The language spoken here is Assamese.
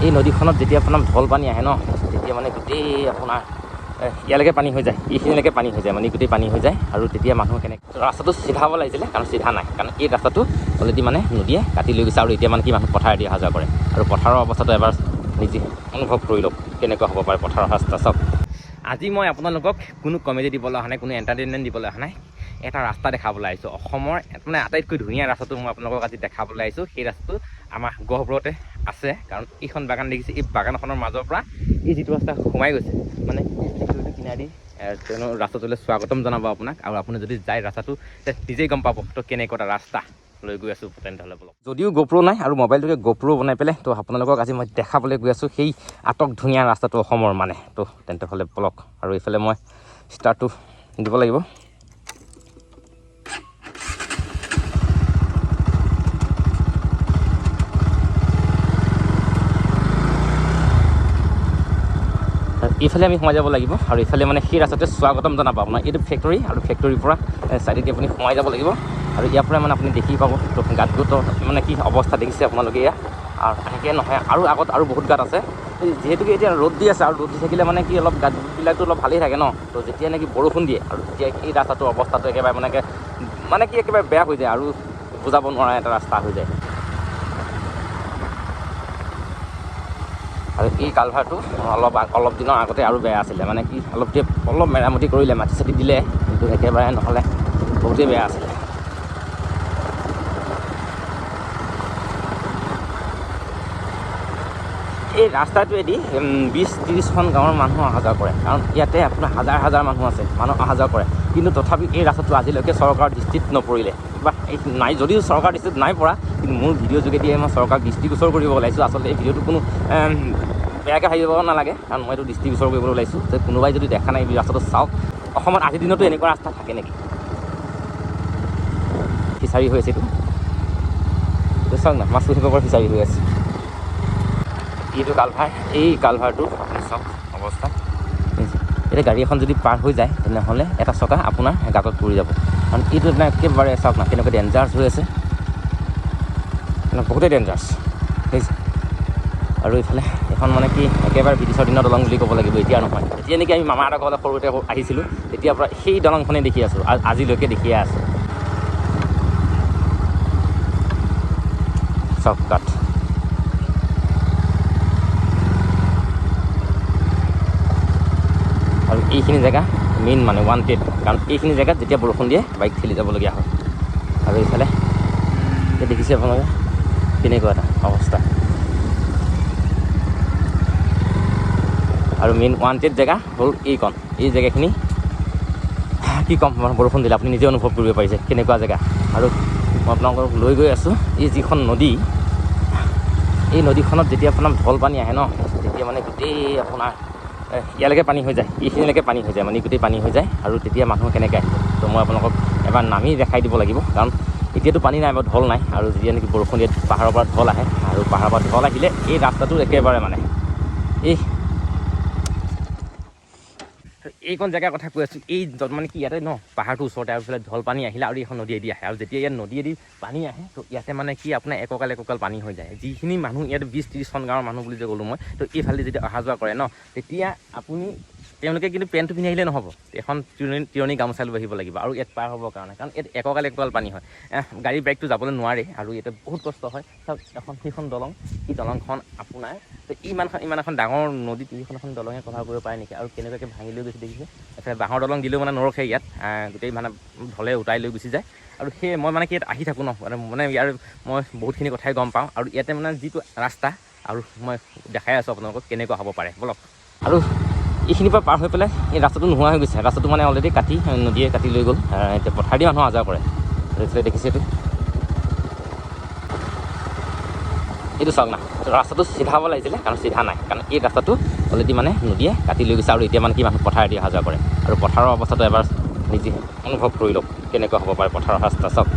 এই নদীখনত যেতিয়া আপোনাৰ ঢল পানী আহে ন, তেতিয়া মানে গোটেই আপোনাৰ ইয়ালৈকে পানী হৈ যায়, এইখিনিলৈকে পানী হৈ যায়, মানে গোটেই পানী হৈ যায়। আৰু তেতিয়া মানুহ কেনেকৈ ৰাস্তাটো চিধা হ'ব লাগিছিলে, কাৰণ চিধা নাই, কাৰণ এই ৰাস্তাটো অলৰেডি মানে নদীয়ে কাটি লৈ গৈছে। আৰু এতিয়া মানে কি মানুহ পথাৰেদি অহা যোৱা কৰে। আৰু পথাৰৰ অৱস্থাটো এবাৰ নিজে অনুভৱ কৰি লওক, কেনেকুৱা হ'ব পাৰে পথাৰৰ ৰাস্তা। চাওক, আজি মই আপোনালোকক কোনো কমেডি দিবলৈ অহা নাই, কোনো এণ্টাৰটেইনমেণ্ট দিবলৈ অহা নাই, এটা ৰাস্তা দেখাবলৈ আহিছোঁ। অসমৰ মানে আটাইতকৈ ধুনীয়া ৰাস্তাটো মই আপোনালোকক আজি দেখাবলৈ আহিছোঁ। সেই ৰাস্তাটো আমাৰ গহপুৰতে আছে। কাৰণ এইখন বাগান দেখিছে, এই বাগানখনৰ মাজৰ পৰা এই যিটো ৰাস্তা সোমাই গৈছে, মানে এই ফেক্টৰীটো কিনাৰেদি তেওঁ ৰাস্তাটোলৈ স্বাগতম জনাব আপোনাক। আৰু আপুনি যদি যায় ৰাস্তাটো, নিজেই গম পাব তো কেনেকুৱা এটা ৰাস্তা লৈ গৈ আছোঁ। তেন্তে হ'লে বলক। যদিও গ'প্ৰ' নাই আৰু মোবাইলটোকে গ'প্ৰ' বনাই পেলাই তো আপোনালোকক আজি মই দেখাবলৈ গৈ আছোঁ সেই আটক ধুনীয়া ৰাস্তাটো অসমৰ মানে। তো তেন্তে হ'লে বলক। আৰু এইফালে মই ষ্টাৰ্টটো দিব লাগিব। এইফালে আমি সোমাই যাব লাগিব। আৰু এইফালে মানে সেই ৰাস্তাতে স্বাগতম জনাব আপোনাৰ এইটো ফেক্টৰী। আৰু ফেক্টৰীৰ পৰা চাইডেদি আপুনি সোমাই যাব লাগিব। আৰু ইয়াৰ পৰা মানে আপুনি দেখি পাব তো গাঁতটো মানে কি অৱস্থা দেখিছে আপোনালোকে এয়া। আৰু এনেকৈ নহয়, আৰু আগত আৰু বহুত গাঁত আছে। যিহেতুকে এতিয়া ৰ'দ দি আছে, আৰু ৰ'দ দি থাকিলে মানে কি অলপ গাঁতবিলাকতো অলপ ভালেই থাকে ন। তো যেতিয়া নেকি বৰষুণ দিয়ে, আৰু তেতিয়া এই ৰাস্তাটোৰ অৱস্থাটো একেবাৰে মানে কি একেবাৰে বেয়া হৈ যায় আৰু বুজাব নোৱাৰা এটা ৰাস্তা হৈ যায়। আৰু এই কালভাৰটো অলপ অলপ দিনৰ আগতে আৰু বেয়া আছিলে, মানে কি অলপ অলপ মেৰামতি কৰিলে, মাটি চাটি দিলে, কিন্তু একেবাৰে নহ'লে বহুতেই বেয়া আছিলে। এই ৰাস্তাটোৱেদি 20-30খন গাঁৱৰ মানুহ অহা যোৱা কৰে, কাৰণ ইয়াতে আপোনাৰ হাজাৰ হাজাৰ মানুহ আছে, মানুহ অহা যোৱা কৰে। কিন্তু তথাপি এই ৰাস্তাটো আজিলৈকে চৰকাৰৰ দৃষ্টিত নপৰিলে বা এই নাই। যদিও চৰকাৰৰ দৃষ্টিত নাই পৰা, কিন্তু মোৰ ভিডিঅ' যোগেদিয়ে মই চৰকাৰক দৃষ্টিগোচৰ কৰিব ওলাইছোঁ। আচলতে এই ভিডিঅ'টো কোনো বেয়াকৈ ভাবিব নালাগে, কাৰণ মই এইটো দৃষ্টিগোচৰ কৰিবলৈ ওলাইছোঁ যে কোনোবাই যদি দেখা নাই, এই ৰাস্তাটো চাওক। অসমত আজিৰ দিনতো এনেকুৱা ৰাস্তা থাকে নেকি? ফিচাৰী হৈ আছে এইটো। এইটো চাওক না, মাছ পুহিব পৰা ফিচাৰী হৈ আছে। এইটো কালভাৰ, এই কালভাৰটো আপুনি চাওক অৱস্থা। এতিয়া গাড়ী এখন যদি পাৰ হৈ যায়, তেনেহ'লে এটা চকা আপোনাৰ গাঁতত পৰি যাব, কাৰণ এইটো আপোনাৰ একেবাৰে চাওক না কেনেকুৱা ডেঞ্জাৰাছ হৈ আছে, মানে বহুতেই ডেঞ্জাৰাছ দেখিছে। আৰু এইফালে এখন মানে কি একেবাৰে ব্ৰিটিছৰ দিনৰ দলং বুলি ক'ব লাগিব, এতিয়া নহয়। যেতিয়া নেকি আমি মামাহঁতৰ ঘৰলৈ সৰুতে আহিছিলোঁ, তেতিয়াৰ পৰা সেই দলংখনেই দেখি আছোঁ আৰু আজিলৈকে দেখিয়ে আছোঁ। চাওক গাঁত। আৰু এইখিনি জেগা মেইন মানে ৱান্টেড, কাৰণ এইখিনি জেগাত যেতিয়া বৰষুণ দিয়ে বাইক ঠেলি যাবলগীয়া হয়। আৰু এইফালে এতিয়া দেখিছে আপোনালোকে কেনেকুৱা এটা অৱস্থা। আৰু মেইন ৱান্টেড জেগা হ'ল এইকণ, এই জেগাখিনি কি ক'ম, মানে বৰষুণ দিলে আপুনি নিজে অনুভৱ কৰিব পাৰিছে কেনেকুৱা জেগা। আৰু মই আপোনালোকক লৈ গৈ আছোঁ এই যিখন নদী, এই নদীখনত যেতিয়া আপোনাৰ ঢল পানী আহে ন, তেতিয়া মানে গোটেই আপোনাৰ ইয়ালৈকে পানী হৈ যায়, এইখিনিলৈকে পানী হৈ যায়, মানে গোটেই পানী হৈ যায়। আৰু তেতিয়া মানুহ কেনেকৈ আহিব? তো মই আপোনালোকক এবাৰ নামি দেখাই দিব লাগিব, কাৰণ এতিয়াতো পানী নাই বা ঢল নাই। আৰু যেতিয়া নেকি বৰষুণ দিয়ে, পাহাৰৰ পৰা ঢল আহে, আৰু পাহাৰৰ পৰা ঢল আহিলে এই ৰাস্তাটো একেবাৰে মানে এইকণ জেগাৰ কথা কৈ আছোঁ। এই মানে কি ইয়াতে ন পাহাৰটোৰ ওচৰতে, আৰু এইফালে ঢল পানী আহিলে আৰু এইখন নদীয়েদি আহে। আৰু যেতিয়া ইয়াত নদীয়েদি পানী আহে, তো ইয়াতে মানে কি আপোনাৰ একঁকাল একঁকাল পানী হৈ যায়। যিখিনি মানুহ ইয়াত 20-30খন গাঁৱৰ মানুহ বুলি যে ক'লোঁ মই, তো এইফালে যেতিয়া অহা যোৱা কৰে ন, তেতিয়া আপুনি তেওঁলোকে কিন্তু পেণ্টটো পিন্ধি আহিলে নহ'ব, এখন তিৰণি তিৰণি গামোচা লৈ আহিব লাগিব আৰু ইয়াত পাৰ হ'বৰ কাৰণে, কাৰণ ইয়াত একঁকাল একঁকাল পানী হয়। গাড়ী বাইকটো যাবলৈ নোৱাৰে আৰু ইয়াতে বহুত কষ্ট হয়। চাওক এখন সেইখন দলং, সেই দলংখন আপোনাৰ তো ইমানখন ইমান এখন ডাঙৰ নদীত এইখন এখন দলঙে কভাৰ কৰিব পাৰে নেকি? আৰু কেনেকুৱাকৈ ভাঙি লৈ গৈছে দেখিছে। এফালে বাঁহৰ দলং দিলেও মানে নৰখে ইয়াত, গোটেই মানে ঢলে উটাই লৈ গুচি যায়। আৰু সেই মই মানে কি ইয়াত আহি থাকোঁ ন, মানে ইয়াৰ মই বহুতখিনি কথাই গম পাওঁ। আৰু ইয়াতে মানে যিটো ৰাস্তা, আৰু মই দেখাই আছোঁ আপোনালোকক কেনেকুৱা হ'ব পাৰে, ব'লক। আৰু এইখিনিৰ পৰা পাৰ হৈ পেলাই এই ৰাস্তাটো নোহোৱা হৈ গৈছে। ৰাস্তাটো মানে অলৰেডি কাটি নদীয়ে কাটি লৈ গ'ল। এতিয়া পথাৰ দি মানুহ অহা যোৱা কৰে। আৰু এইফালে দেখিছে এইটো, এইটো চাওক না, ৰাস্তাটো চিধা হ'ব লাগিছিলে, কাৰণ চিধা নাই, কাৰণ এই ৰাস্তাটো অলৰেডি মানে নদীয়ে কাটি লৈ গৈছে। আৰু এতিয়া মানে কি মানুহ পথাৰেদি অহা যোৱা কৰে। আৰু পথাৰৰ অৱস্থাটো এবাৰ নিজে অনুভৱ কৰি লওক, কেনেকুৱা হ'ব পাৰে পথাৰৰ ৰাস্তা। চাওক।